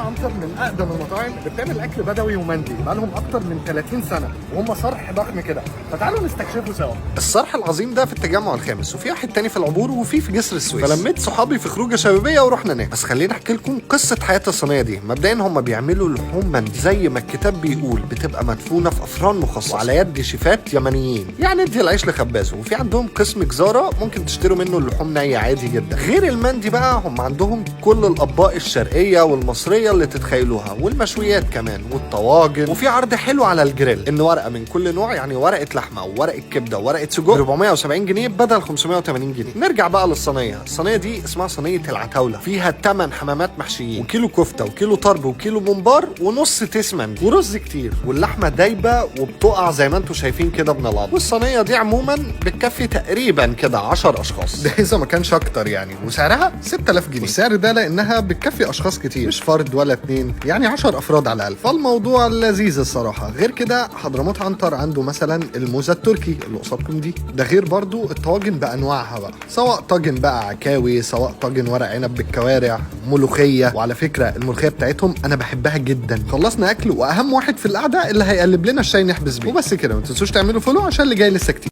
حضرموت عنتر من اقدم المطاعم اللي بتعمل اكل بدوي ومندي، بقالهم اكتر من 30 سنة وهم صرح ضخم كده، فتعالوا نستكشفه سوا. الصرح العظيم ده في التجمع الخامس، وفي واحد تاني في العبور، وفي جسر السويس. فلميت صحابي في خروجه شبابية ورحنا ناكل. بس خليني احكي لكم قصة حياة الصينية دي. مبدئيا هم بيعملوا لحوم مندي زي ما الكتاب بيقول، بتبقى مدفونة في افران مخصصة وعلى يد شيفات يمنيين، يعني ادي العيش لخبازه. وفي عندهم قسم جزاره ممكن تشتروا منه اللحوم نيه عادي جدا. غير المندي بقى هم عندهم كل الاطباق الشرقية والمصريه اللي تتخيلوها، والمشويات كمان والطواجن. وفي عرض حلو على الجريل، ان ورقة من كل نوع، يعني ورقة لحمه وورقة كبده وورقة سجق 470 جنيه بدل 580 جنيه. نرجع بقى للصينيه. الصينية دي اسمها صينية العتاوله، فيها 8 حمامات محشيين وكيلو كفته وكيلو طرب وكيلو ممبار ونص تيس مندي ورز كتير، واللحمة دايبه وبتقع زي ما انتم شايفين كده من العظم. والصينيه دي عموما بتكفي تقريبا كده 10 اشخاص، ده اذا ما كانش اكتر يعني. وسعرها 6000 جنيه. والسعر ده لانها بتكفي اشخاص كتير، مش فرد ولا اتنين، يعني 10 افراد على الاقل. فالموضوع لذيذ الصراحة. غير كده حضرموت عنتر عنده مثلا الموزه التركي اللي قصادكم دي، ده غير برضو الطواجن بانواعها بقى، سواء طاجن بقى عكاوي، سواء طاجن ورق عنب بالكوارع، ملوخية. وعلى فكرة الملوخية بتاعتهم انا بحبها جدا. خلصنا اكل، واهم واحد في القعدة اللي هيقلب لنا الشاي نحبس بيه. وبس كده، ما تنسوش تعملوا follow عشان اللي جاي لسه كتير.